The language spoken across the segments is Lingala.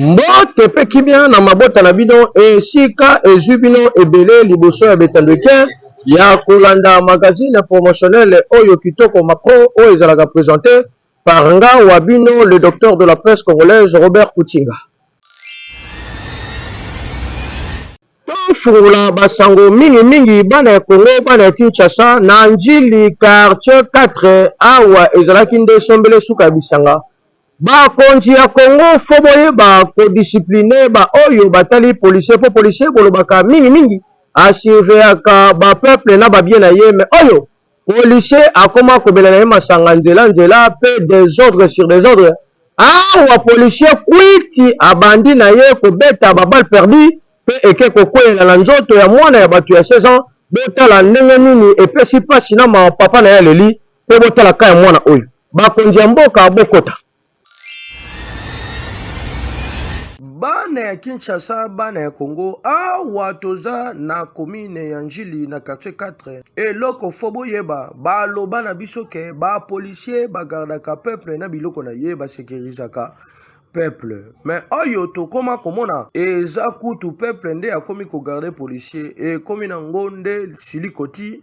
Mbote pe kimia na mabota na bino esika ezui bino ebele liboso ya betando eke ya kolanda magazine promotionnel oyo kitoko macro oyo ezalaka presente par nga wa bino le docteur de la presse congolaise Robert Kutinga. Tofungola ba sango mingi mingi bana ya Congo bana ya Kinshasa na Ndjili quartier 4 awa ezalaki nde sombele suka ya bisanga. Ba konzi ya Congo faut boyeba ko discipline ba oyo batali policier po policier bolobaka mingi mingi a surveillaka ba peuple na ba bien na ye mais oyo policier akoma komela na ye masanga nzela nzela pe desordre sur desordre awa policier kwiti abandi na ye kobeta ba balle perdue pe eke kokweyela na nzoto ya mwana ya batu ya 16 ans botala ndenge nini epesi pasi na mawa papa na ye aleli pe botala cas ya mwana oyo. Bakonzi ya mboka bokota. Bana ya Kinshasa, bana ya Congo, awa toza na commune ya Ndjili na quartier 4. Eloko fo boyeba, baloba na biso ke ba policiers ba gardaka peuple na biloko na ye, ba securisaka peuple. Mais oyo tokoma komona eza kutu peuple nde akomi ko garder policier, ekomi na ngo nde silikoti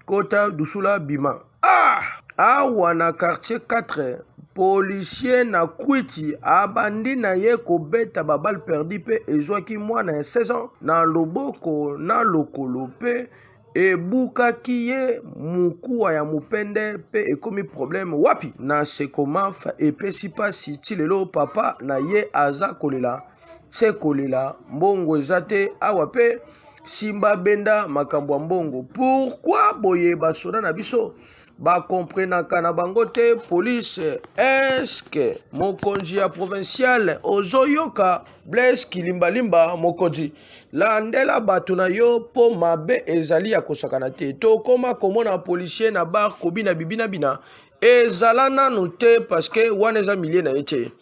Kota dusula bima. Ah! Awa na quartier 4 policier na kwiti abandi na ye kobeta ba balle perdue mpe ezwaki mwana ya 16 ans na loboko na lokolo mpe ebukaki ye mokuwa ya mopende mpe ekomi problème wapi na sekomaf epesi mpasi ti lelo papa na ye aza kolela se kolela mbongo eza te awa mpe simba benda makambo ya mbongo pourquoi boye basoda na biso bakomprenaka na bango te police eske mokonzi ya provincial ozoyoka blaise kilimbalimba mokonzi landela bato na yo mpo mabe ezali ya kosakana te tokoma komona policier na bar kobina bibinabina ezala nanu te parceke wana eza milie na ye te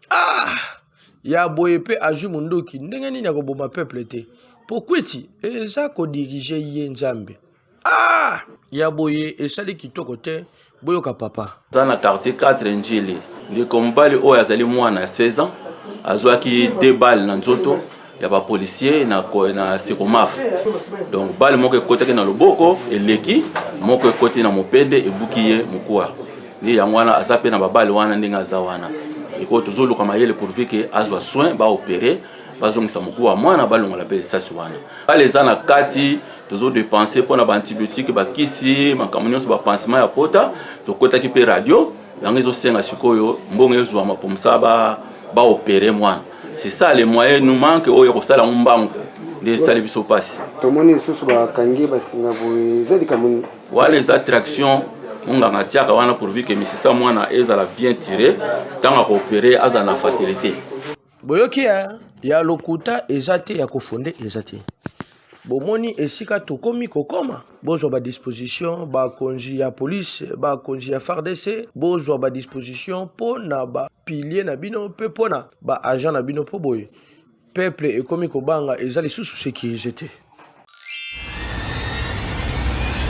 ah ya boye pe azui munduki ndenge nini akoboma peuple te po kwiti eza ko dirige ye nzambe ah ya boye esali kitoko te boyoka papa. Aza na quartier 4 Ndjili. Ndeko mobali oyo azali mwana ya 16 ans azwaki deux balles na nzoto ya ba policiers na, na Sekomaf. Donc balle moko ekotaki na loboko eleki, moko ekoti na mopende ebuki ye mokuwa. Nde yango wana aza pe na ba balle wana ndenge aza wana. Eko tozoluka mayele pourvu que azwa soin ba opérer bazongisa mokuwa ya mwana balongola mpe lisasi wana. Balle eza na kati tozo dépenser mpo na ba antibiotiques bakisi makambo nyonso ba pansement ya pota tokotaki mpe radio yango ezosenga sikoyo mbongo ezwama mpo mosala ba ba opérer mwana. C'est ça les moyens nous manque oyo kosala yango mbangu nde esali biso mpasi. Tomoni lisusu bakangi basinga boye eza likambo nini? Wana eza traction monganga atiaka wana pourvu que misisa mwana ezala bien tire ntango akoopere azala na facilité. Boyoki ya ya lokuta eza te ya kofonde eza te bomoni esika tokomi kokoma bozwa ba disposition bakonzi ya police bakonzi ya fardc bozwa ba disposition mpo na ba pilier na bino mpe mpo na ba agent na bino mpo boye Peuple ekomi kobanga eza lisusu securise te.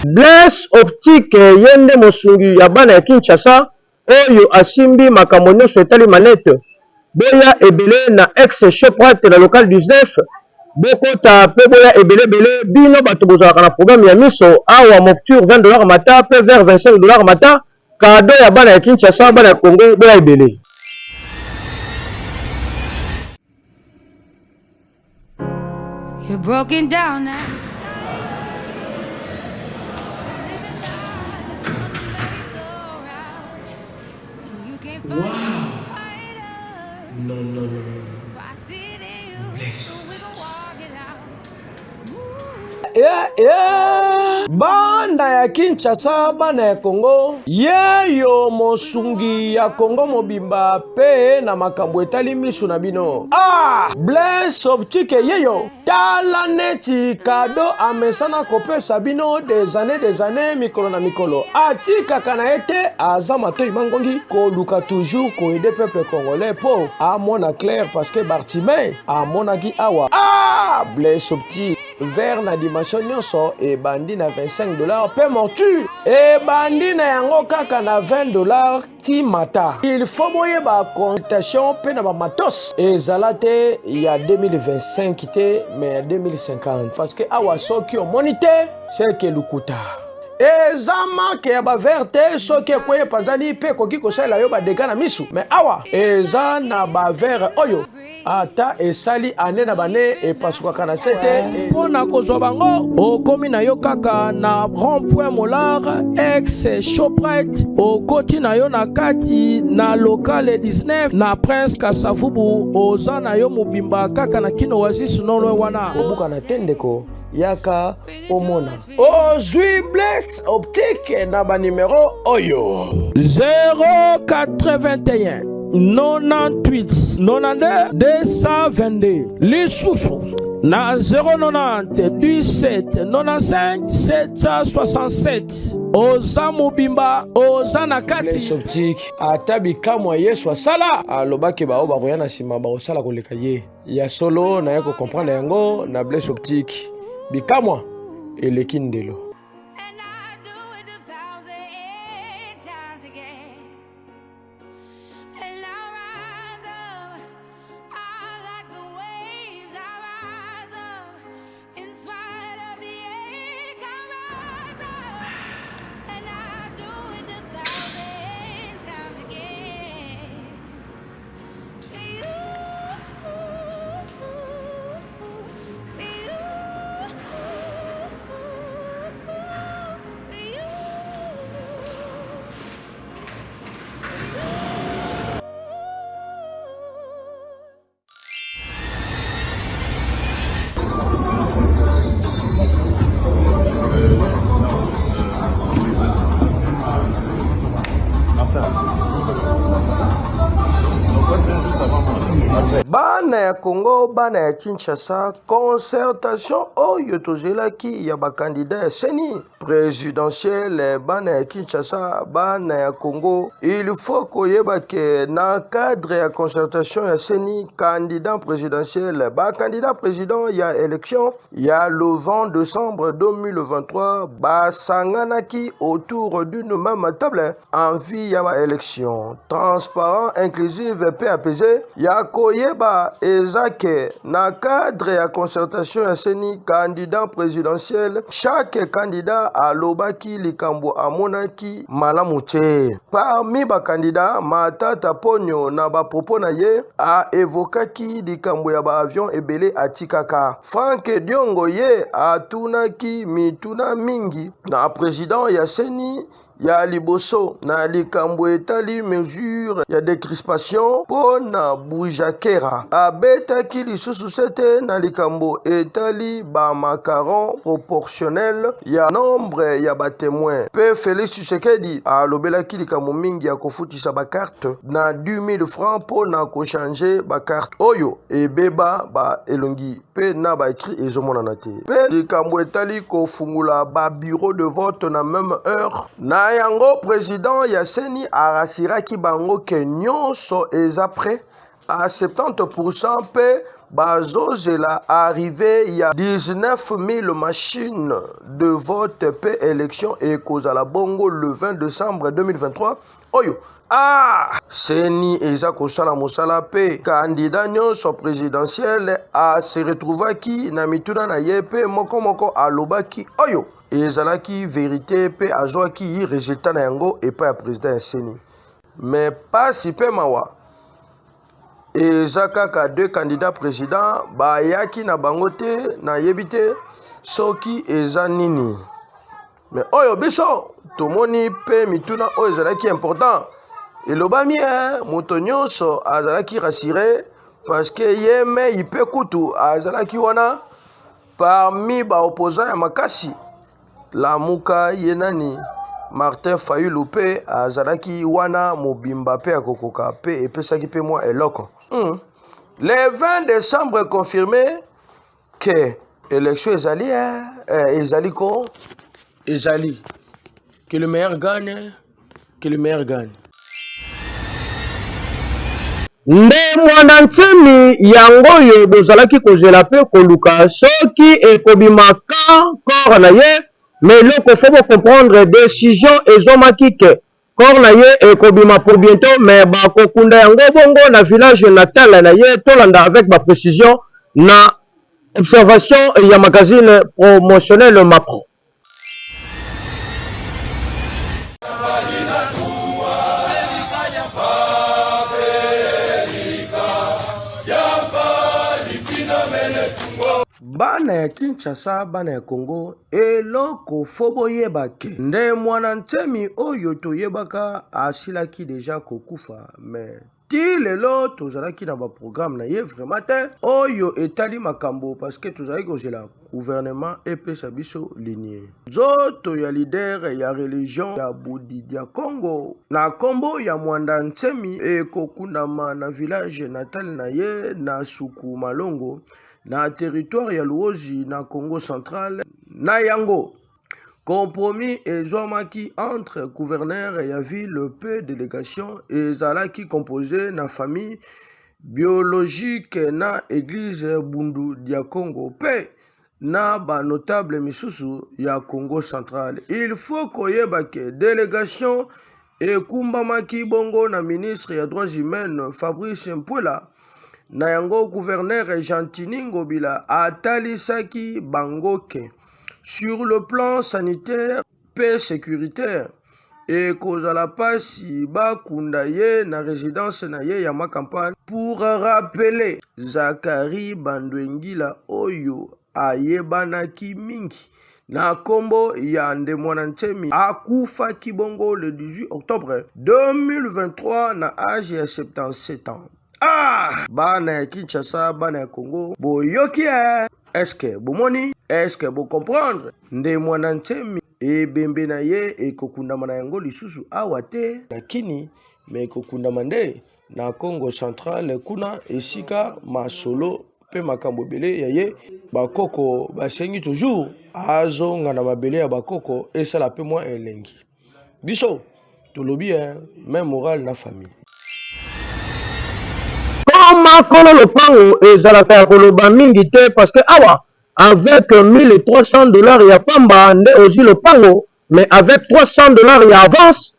Blaise Optique ye nde mosungi ya bana ya Kinshasa oyo asimbi makambo nionso etali manette. Boya ebele na ex Shoprite na local 19 bokota pe boya ebele ebele bino batu bozalaka na problème ya miso awa mofture 20 dollars mata pe verre 25 dollars mata cadeau ya bana ya Kinshasa bana ya Congo boya ebele. You're broken down now. Wow. Non, non, non, non. Bless. Yeah, yeah. Bana ya Kinshasa, bana ya Congo, yeyo mosungi ya Congo mobimba pe na makambo etali misu na bino. Ah, Blaise Optique yeyo, tala neti kado amesana kopesa bino des années des années, mikolo na mikolo. Atikaka na ye te, aza matoi mangongi koluka toujours koaider peuple congolais po amona clair parce que Bartimée amonaki awa. Ah! Bless Optique verre na dimension nyonso ebandi na 25 dollars mpe monture ebandi na yango kaka na 20 dollars ti mata. Il faut boyeba consultation mpe na bamatos ezala te ya 2025 te mais ya 2050 parce que awa soki omoni te seke lukuta eza marke ya bavere te soki ekwei epanzani mpe ekoki kosalela yo badega na misu me awa eza na bavere oyo ata esali ane na bane epasukaka na se te. Mpo na kozwa bango okomi na yo kaka na rond point molar ex shoprite, okoti na yo na kati na lokale 19 na prince kasavubu, oza na yo mobimba kaka na kino oasis non loin wana. Kobukana te ndeko, yaka omona. Ozwi Bless Optique na ba numero oyo 081 98 92 222, lisusu na 090 17 95 767. Oza mobimba, oza na kati. Bless Optique, ata bikamwa Yesu asala, alobaki baoyo bakoya na nsima bakosala koleka ye. Ya solo naye ko comprendre yango na Bless Optique, bikamwa eleki ndelo. And I do it 1,000 times again. And I rise up, I like the waves. I rise up, in spite of the ache. I rise up, and I do it 1,000 times again. Bana ya Congo, bana ya Kinshasa, concertation oyo tozelaki ya bakandida ya CENI présidentielle, bana ya Kinshasa, bana ya Congo, il faut koyeba ke na cadre ya concertation ya CENI candidat présidentiel, ba candidat président ya élection ya le 20 décembre 2023 basanganaki autour d'une même table en vue ya ba élection transparent, inclusive mpe apaisé. Ya koyeba eza ke na cadre ya concertation ya CENI candidat présidentiel, chaque candidat alobaki likambo amonaki malamu te. Parmi ba candidat, Matata Ponyo na ba propos na ye a evokaki likambo ya ba avion ebele atikaka. Franck Diongo ye atunaki mituna mingi na president ya CENI ya liboso na likambo etali mesure ya decrispation mpo na Bujakera. Abetaki lisusu sete na likambo etali ba macaron proportionnel ya nombre ya ba temoins. Mpe Felix Tshisekedi alobelaki likambo mingi ya kofutisa ba carte na 10 000 francs mpo na kochanger ba carte oyo ebeba ba elongi mpe na ba écrit ezomonana te, mpe likambo etali kofungola ba bureau de vote na meme heure. Na yango president ya CENI arasiraki bango ke nyonso eza prêt à 70% mpe bazozela arrivée ya 19 000 machines de vote mpe élection ekozala bongo le 20 décembre 2023 oyo. Ah! CENI eza kosala mosala mpe kandida nyonso presidentiel a se retrouvaki na mituna na ye mpe moko moko alobaki oyo ezalaki verite mpe azwaki resultat na yango epai ya president ya CENI. Mais pasi mpe mawa eza kaka deux candidats president bayaki na bango te, nayebi te soki eza nini. Mais oyo biso tomoni mpe mituna oyo ezalaki important elobami, moto nyonso azalaki rassuré parce que ye mei mpe kutu azalaki wana parmi baopposant ya makasi Lamuka, ye nani Martin Fayulu mpe azalaki wana mobimba mpe akokoka mpe epesaki mpe mwa eloko. Le 20 décembre confirmé que élection ezali, ezali ko ezali que le meilleur gagne, que le meilleur gagne. Nde Muanda Nsemi yango oyo bozalaki kozela pe koluka soki ekobima quand corps na ye mais eloko faut bo comprendre decision ezwamaki que corps na ye ekobima pour bientot mais bakokunda yango bongo na village natal na ye tolanda avec ba precisions na observation ya magazine promotionnel Mapro. Bana ya Kinshasa, bana ya Congo, eloko fo boyeba ke nde mwana ntemi oyo toyebaka asilaki deja kokufa mais Ti lelo tozalaki na ba programme na ye vraiment te oyo etali makambo parce que tozalaki kozela gouvernement epesa biso ligne. Nzoto ya leader ya religion ya Budidiakongo na kombo ya Muanda Nsemi ekokundama na village natal na ye na Suku Malongo na territoire ya Luozi na Kongo central. Na yango Compromis ezwamaki entre gouverneur ya ville mpe delegation ezalaki compose na famille biologique na eglise Bundu dia Kongo mpe na ba notables misusu ya Kongo central. Il faut koyeba que delegation ekumbamaki bongo na ministre ya droits humaines Fabrice Mpuela. Na yango gouverneur Gentiny Ngobila atalisaki bango que Sur le plan sanitaire mpe securitaire, ekozala pasi bakunda ye na residence na ye ya Ma Campagne. Pour rappeler, Zacharie Bandwengila oyo ayebanaki mingi na kombo ya Nde Mwana Nsemi akufaki bongo le 18 octobre 2023 na age ya 77 ans. Ah! Bana ya Kinshasa, bana ya Congo, boyoki eh! Est-ce que bomoni? Est-ce que bo comprendre? Nde Mwana Nsemi ebembe na ye ekokundama na yango lisusu awa te na Kini, mais ekokundama nde na Kongo Central kuna esika masolo mpe makambo ebele ya ye bakoko basengi toujours azonga na mabele ya bakoko esala mpe mwa elengi. Biso tolobi hein, même morale na famille. Koma kolo lopango ezalaka ya koloba mingi te parce que awa avec 1300 dollars ya pamba nde ozwi lopango mais avec 300 dollars ya avance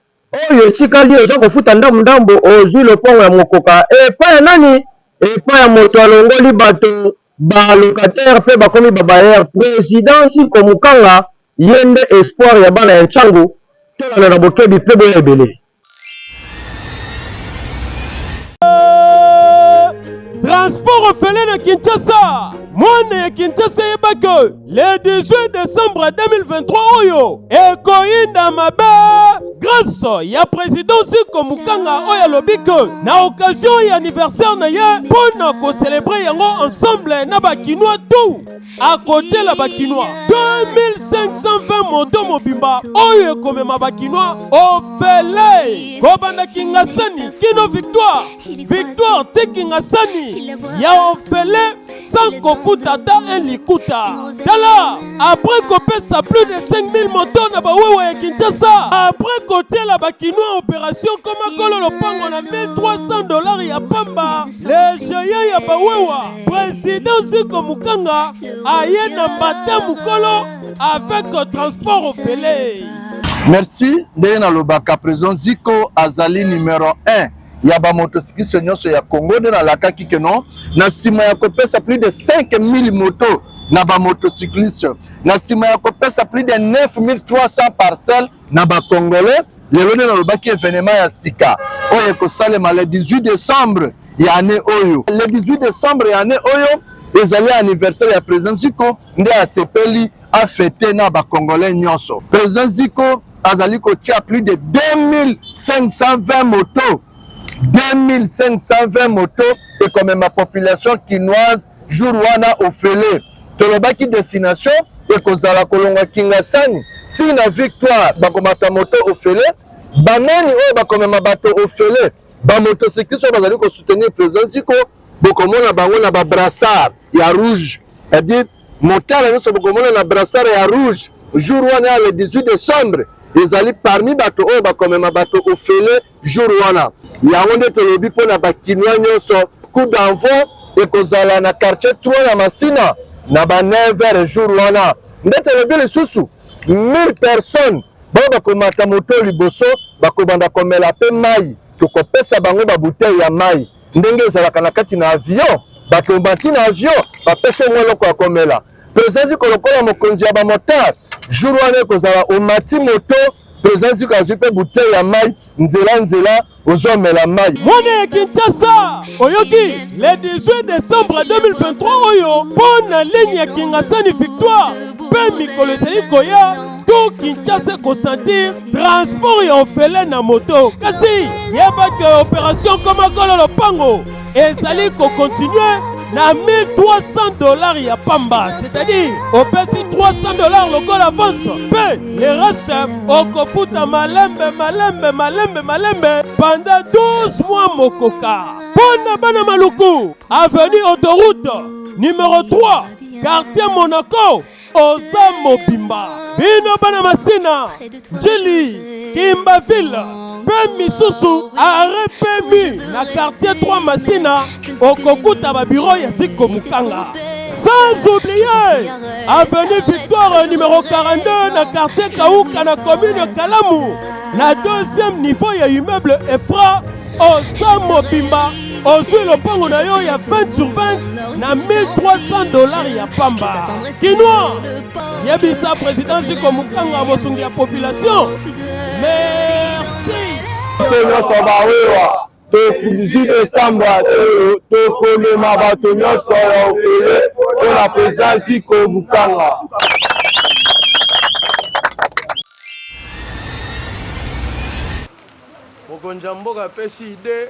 oyo etikali oza kofuta ndambu ndambu ozwi lopango ya mokoka epai ya nani? Epai ya moto alongoli bato ba locataire pe bakomi ba bailleur president Ziko Mukanga Ye nde espoir ya bana ya Tshangu, tolanda na bokebi pe boya ebele. Transport ofele na Kinshasa. Mwana ya Kinshasa yeba ke le 18 décembre 2023 oyo ekoyinda mabe grâce ya président Ziko Mukanga oyo alobi ke na occasion ya anniversaire na ye mpo na kocelebre yango ensemble na ba Kinois tout akotiela bakinois 2520 moto mobimba oyo ekomema bakinois ofele kobanda Kingasani kino Victoire, Victoire te Kingasani ya ofele sans kofuta ata un likuta. Tala, après kopesa plus de 5000 moto na bawewa ya Kinshasa, après kotiela bakinois opération koma kolo lopango na 1300 dollars ya pamba, le géant ya bawewa President Ziko Mukanga aye na mbata mukolo avec transport ofele. Merci ndenge nalobaka president Ziko azali numero 1 ya ba motocycliste nyonso ya Congo nde nalakaki ke non na nsima ya kopesa plus de 5000 moto na ba motocycliste na nsima ya kopesa plus de 9300 parcelles na ba congolais lelo nde nalobaki evenement ya sika oyo ekosalema le 18 décembre ya année oyo le 18 décembre ya année oyo ezali anniversaire ya président Ziko nde asepeli afete na ba congolais nyonso président Ziko azali kotia plus de 2520 moto 2520 moto ekomema population kinoise jour wana ofele tolobaki destination ekozala kolongwa Kingasani ti na Victoire bakomata moto ofele banani oyo bakomema bato ofele ba motocycliste oyo bazali kosoutenir président Ziko bokomona bango na ba brassard ya rouge c'est-à-dire motala nyonso bokomona na brassard ya rouge jour wana ya le 18 décembre. Ezali parmi bato oyo bakomema bato ofele jour wana. Yango nde tolobi mpo na bakinois nyonso, coup d'envoi ekozala na quartier 3 ya Masina na ba 9 heures jour wana. Nde tolobi lisusu 1000 personnes bao bakomata moto liboso bakobanda komela mpe mai, tokopesa bango ba bouteille ya mai ndenge ezalaka na kati na avion. Bato bati na avion bapesi yango eloko ya komela. President Ziko lokola mokonzi ya ba motard, jour wana ekozala omati moto, President Ziko azwi mpe bouteille ya mai, nzela nzela ozomela mai. Mwana ya Kinshasa, oyoki le 18 décembre 2023 oyo mpo na ligne ya Kingasani Victoire mpe mikolo ezali koya to Kinshasa ekosentir transport ya ofele na moto. Kasi yeba ke opération koma kolo lopango ezali kokontinue na 1300 dollars ya pamba, c'est-à-dire opesi 300 dollars lokola avance mpe le reste okofuta malembe malembe malembe malembe pendant 12 mois mokoka. Mpo na bana Maluku, avenue autoroute numéro 3 quartier Monaco, oza mobimba. Bino bana Masina, Njili, Kimbaville mpe misusu, arrêt PMU na quartier 3 Masina, okokuta ba bureau ya Ziko Mukanga. Sans oublier avenue Victoire numéro 42 na quartier Kauka na commune Kalamu na deuxième niveau ya immeuble Efra. Oza mobimba ozwi lopango na yo ya 20 sur 20 na 1300 dollars ya pamba. Kinois, yebisa président Ziko Mukanga mosungi ya population. Merci. Biso nyonso bawewa to 18 décembre tokomema bato nyonso ya ofele mpo na président Ziko Mukanga. Mokonzi ya mboka apesi idee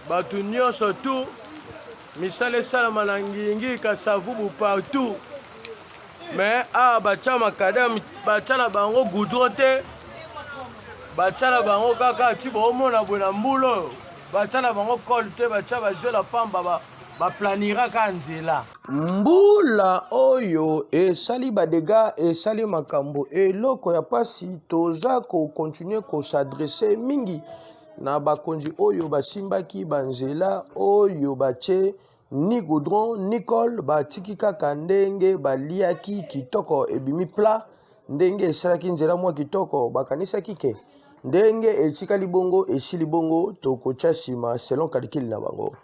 bato nyonso tu misala esalama na ngingi kasavubu partout mais awa batya makadam batya na bango goudron te batya na bango kaka ti boomona boye na mbula oyo batya na bango kole te batya bazela pamba ba Ba planira ka nzela. Mbula oyo esali ba degats, esali makambo, eloko ya pasi toza ko continuer ko s'adresser mingi na bakonzi oyo basimbaki ba nzela oyo batie ni goudron ni colle, batiki kaka ndenge baliaki kitoko ebimi plat ndenge esalaki nzela mwa kitoko, bakanisaki ke ndenge etikali bongo esili bongo tokotia sima selon calcul na bango.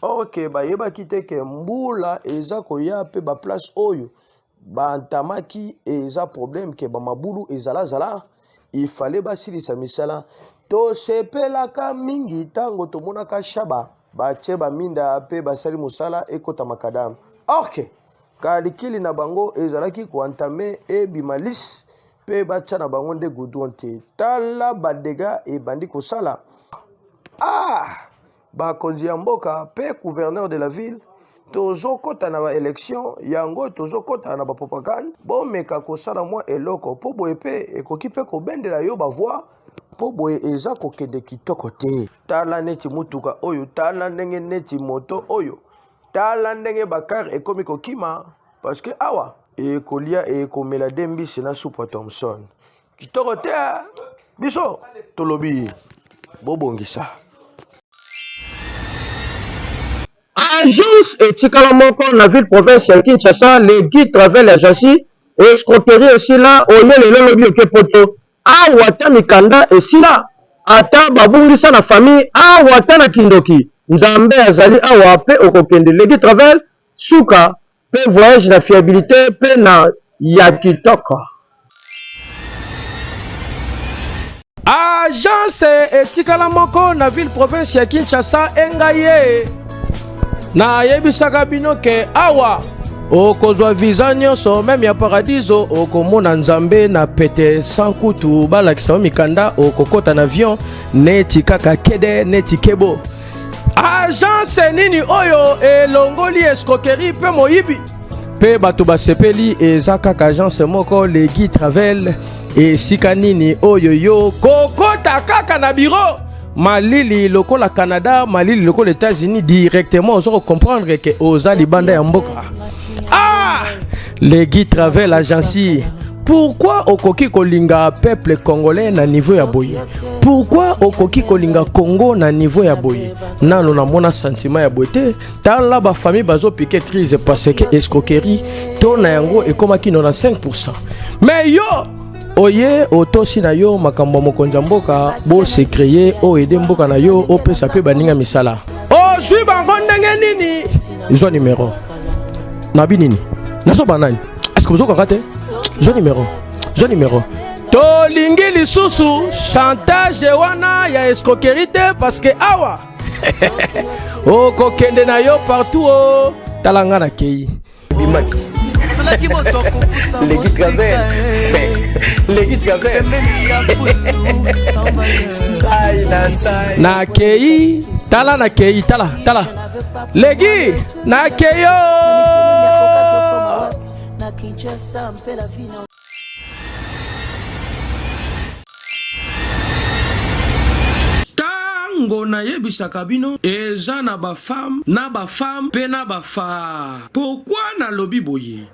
Or ke bayebaki te ke mbula eza koya pe ba place oyo ba entamaki eza problème ke ba mabulu ezala zala, il fallait basilisa misala. Tosepelaka mingi tango tomonaka Shaba batie ba minda pe basali mosala ekota macadam. Or ke kalikili na bango ezalaki ko entamer ebima lisse pe batia na bango nde goudron te. Tala ba degats ebandi kosala. Ah! Bakonzi ya mboka pe gouverneur de la ville tozokota na ba election yango tozokota na ba propagande, bomeka kosala mwa eloko po boye pe ekoki pe kobendela yo ba voix po boye eza kokende kitoko te. Tala neti mutuka oyo, tala ndenge neti moto oyo, tala ndenge ba car ekomi kokima parce que awa ekolia ekomela de mbisi na supu ya Thomson. Kitoko te biso tolobi bobongisa. Agence etikala moko na ville province ya Kinshasa, le Guy Travel Agency, escroquerie esila, oye lelo lobi oke poto, awa ata mikanda esila, ata babungisa na famille, awa ata na kindoki, Nzambe azali awa pe okokende, le Guy Travel suka pe voyage na fiabilite pe na ya kitoko. Agence etikala moko na ville province ya Kinshasa engai ye nayebisaka bino ke awa okozwa visa nyonso meme ya paradiso okomona nzambe na pete sans kutu balakisa yo mikanda okokota na avion neti kaka kede neti kebo Agence nini oyo elongoli escroquerie mpe moyibi mpe bato basepeli? Eza kaka agence moko Legi Travel. Esika nini oyo yo kokota kaka na bureau malili lokola Canada, malili lokola États-Unis, directement ozo ko comprendre que oza libanda ya mboka. Ah, Legi Travel Agency. Pourquoi okoki kolinga peuple congolais na niveau ya boye? Pourquoi okoki kolinga Congo na niveau ya boye? Nano namona sentiment ya boye te. Tala ba famille bazo piquer crise parce que escroquerie to na yango ekomaki 95%. Mais yo oye otosi na yo makambo ya mokonzi ya mboka bose créer oede mboka na yo opesa mpe baninga misala ozwi bango ndenge nini zwa numero nabi nini nazoba nani est-ce que bozokaka te zwa numero zwa numero tolingi lisusu chantage wana ya escroquerie te parce que awa okokende na yo partout o tala nga nakei bimaki leki travers leki travers sai na sai nakei tala nakei tala tala leki nakei o Tango nayebisaka bino eza na ba femme na ba femme pe na ba fa. Pourquoi nalobi boye?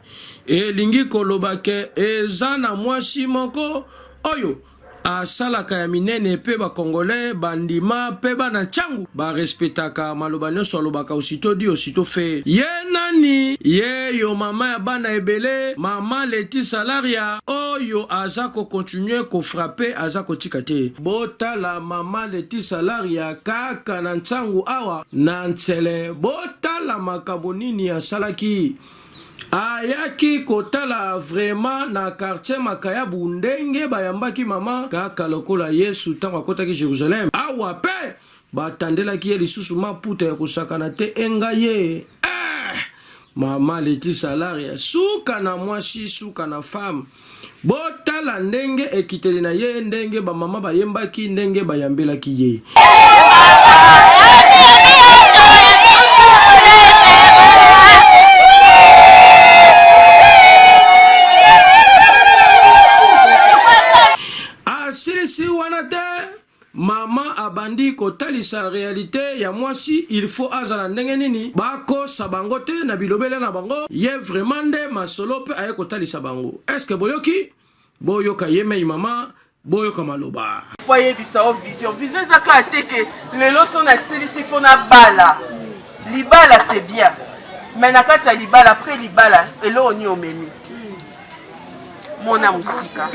Elingi koloba ke eza na mwasi moko oyo asalaka ya minene pe ba congolais bandima pe bana tshangu ba respectaka maloba nionso alobaka aussitot dit aussitot fait. Ye nani? Ye yo mama ya bana ebele mama Leti Salaria oyo aza ko continuer ko frapper aza kotika te. Botala mama Leti Salaria kaka na Nsangu awa na Nsele botala makambo nini asalaki. Ayaki kotala vraiment na quartier Makayabu ndenge bayambaki mama kaka lokola Yesu tango akotaki Jerusalem. Awa pe batandelaki ye lisusu maputa ya kosakana te enga ye eh! Mama Leticia Laria suka na mwasi suka na femme. Botala ndenge ekiteli na ye ndenge ba mama bayembaki ndenge bayambelaki ye. Asilisi wana te Mama abandi kotalisa realite ya mwasi il faut azala ndenge nini bakosa bango te na bilobela na bango ye vraiment nde masolo pe aye kotalisa bango est ce que boyoki boyoka ye mei mama boyoka maloba. Faut ayebisa yo vision. Vision eza kaka te ke lelo so nasilisi faut nabala. Libala c'est bien. Mais na kati ya libala après libala eloko nini omemi? Mona mosika.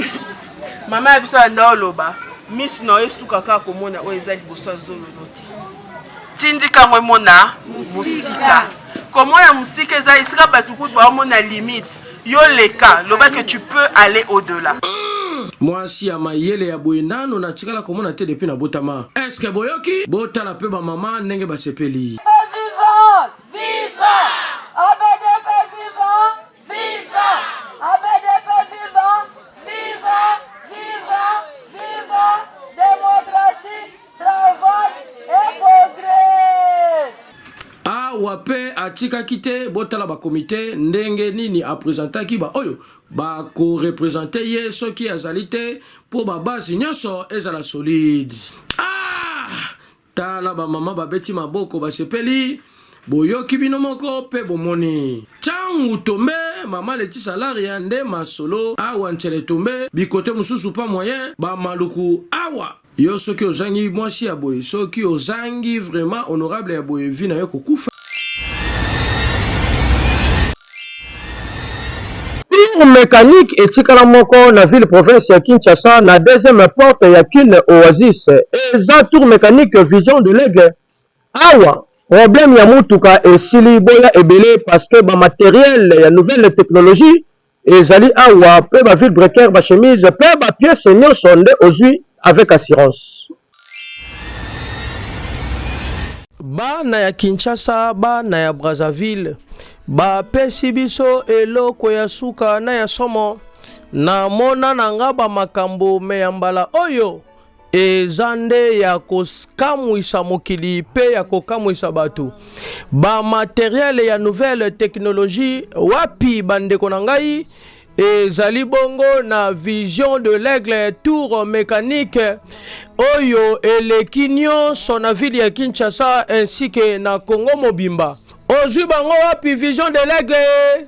Mama ya biso anda oloba misu na yo esuka kaka komona oyo eza liboso ya zololo te. Tindika yango emona mosika. Komona mosika eza esika bato kutu baomona limite. Yo leka, loba que tu peux aller au-delà. Mwasi ya mayele ya boye nanu natikala komona te depuis nabotama. Est ce que boyoki? Botala pe ba mama ndenge basepeli. Viva! Viva! ABDP viva! Viva! ABDP viva! Viva! Viva! Viva! Democratie, travail et progrès! Awa pe atikaki te, botala ba comite ndenge nini a presentaki ba oyo ba ko representer ye soki azali te po ba base nionso ezala solide. Ah! Tala ba mama babeti maboko basepeli, boyoki bino moko pe bomoni. Tshangu tombe, mama Leticia Laria nde masolo awa Nsele tombe, bikote mosusu pas moyen, ba Maluku awa. Yo soki ozangi mwasi ya boye, soki ozangi vraiment honorable ya boye vie nayo ekokufa. Tour mecanique etikala moko na ville province ya Kinshasa na deuxième porte ya Kin Oasis. Eza tour mecanique Vision de l'Aigle. Awa problème ya mutuka esili boya ebele parce que ba materiel ya nouvelle technologie ezali awa pe ba vilebreaker, ba chemise pe ba pièces nionso nde ozui avec assurance. Bana ya Kinshasa, bana ya Brazzaville bapesi biso eloko ya suka na ya somo. Namona na nga ba makambo me ya mbala oyo eza nde ya kokamwisa mokili pe ya kokamwisa bato. Ba materiel ya nouvelle technologie wapi bandeko na ngai? Ezali bongo na Vision de l'Aigle tour mecanique oyo eleki nyonso na ville ya Kinshasa ainsi que na Congo mobimba. Ozwi bango wapi Vision de l'Aigle?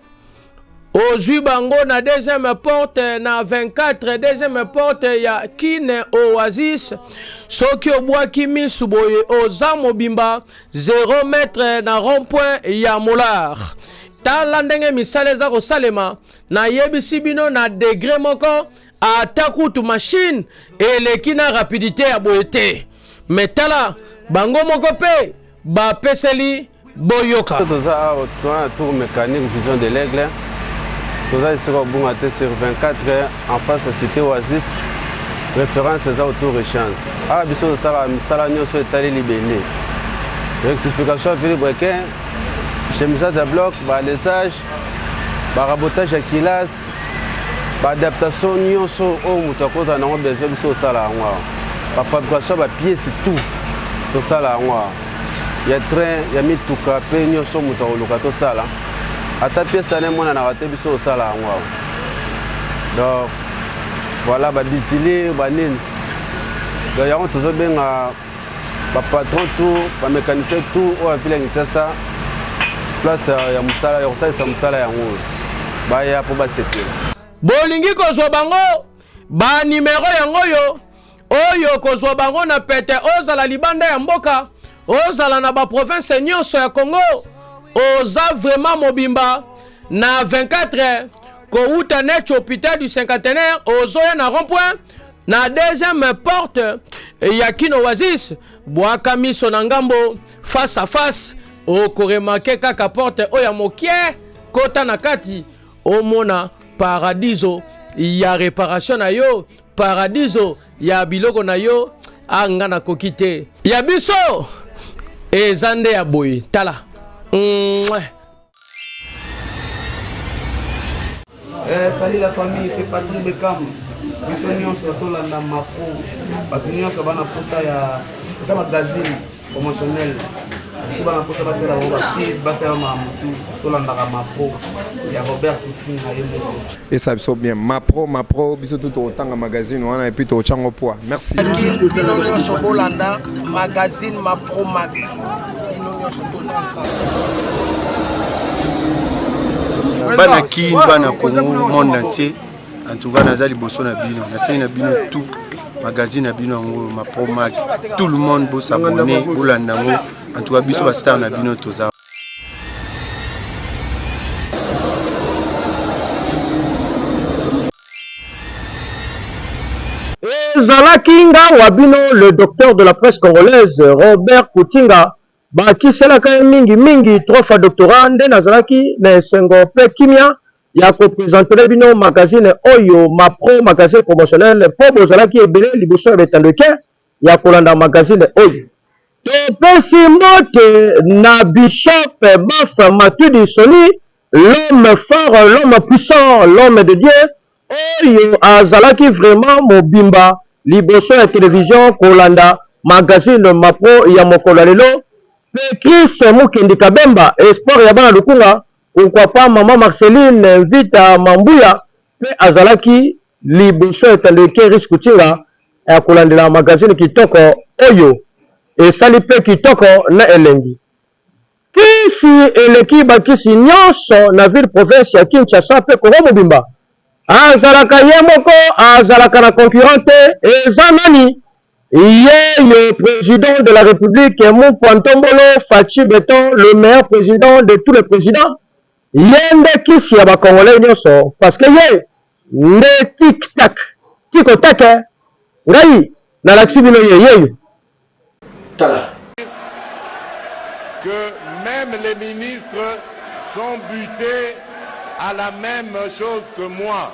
Ozwi bango na deuxième porte na 24 deuxième porte ya Kin Oasis. Soki obwaki misu boye oza mobimba 0 mètre na rond point ya Molar. Tala ndenge misala eza kosalema, nayebisi bino na degre moko ata kutu machine eleki na rapidite ya boye te. Me tala bango moko pe bapeseli boyoka. Toza awa toza na tour mécanique vision de l'aigle toza esika obunga te sur 24 en face ya cité oasis référence eza autour échange awa biso tosalaka misala nyonso etali libende rectification ya vilebrequin chemisage ya bloc baaletage barabotage ya kilase Ba adaptation nyonso oyo moto akozala nango besoin biso tosala yango awa. Ba fabrication ba pièces tout tosala yango awa. Ya train, ya mituka pe nyonso moto akoluka tosala. Ata pièce wana emonanaka te biso tosala yango awa. Donc voilà ba bisilire ba nini. Donc yango tozobenga ba patron tout ba mécanicien tout oyo ya ville ya Kinshasa place ya mosala ya kosalisa mosala yango oyo baya mpo basepela. Bolingi kozwa bango ba numero yango oyo oyo kozwa bango na pete ozala libanda ya mboka ozala na ba province nyonso ya Congo oza vraiment mobimba na 24 kowuta neti hôpital du cinquantenaire ozoya na rond point Na deuxième porte ya Kino Oasis, bwaka miso na ngambo face à face, okoremarke kaka porte oyo ya mokie, kota na kati omona paradiso ya reparation na yo, paradiso ya biloko na yo. A nga nakoki te, ya biso eza nde ya boye. Tala Mouah. Eh, salut la famille, c'est Patrick Beckham. Biso nyonso tolanda mapro. Bato nyonso bana posa ya ata magazine promotionnel. Bato bana posa basala bango ba basala makambo tout. Tolandaka mapro ya Robert Kutinga ye moko. Esa biso bien mapro mapro biso tout tokotanga magazine wana et puis tokotya yango poids. Merci. Bino nyonso bolanda magazine mapro mag. Bino nyonso toza ensemble. Bana Kin, bana Congo, monde entier. En tout cas, naza liboso na bino. Nasengi na bino tout magazine na bino yango ma promag. Tout le monde bo s'abonner, bolanda yango. En tout cas, biso ba star na bino toza. Ezalaki nga wa bino le docteur de la presse congolaise Robert Kutinga bakiselaka ye mingi mingi trois fois doctorat nde nazalaki na esengo mpe kimia ya ko presentele bino magazine oyo Mapro magazine promotionnel mpo bozalaki ebele liboso ya betando eke ya kolanda magazine oyo. Topesi mbote na Bishop Baf Matuidi Soni l'homme fort l'homme puissant l'homme de Dieu oyo azalaki vraiment mobimba liboso ya television kolanda magazine Mapro ya mokolo ya lelo pe Chris Mukendi Kabemba espoir ya bana Lukunga pourquoi pas maman Marceline Mvita Mambuya pe azalaki liboso ya etando eke Rich Kutinga ya kolandela magazine kitoko oyo esali pe kitoko na elengi. Kisi eleki ba kisi nionso na ville province ya Kinshasa pe Congo mobimba. Azalaka ye moko, azalaka na concurrent te, eza nani? Yeyo president de la republique Mukwa Ntombolo Fatshi Beton le meilleur president de tous les presidents. Ye nde kisi ya ba congolais nionso parce que ye nde tic tac tiko tac ngai nalakisi bino ye yeyo. Tala. Que même les ministres sont butés à la même chose que moi.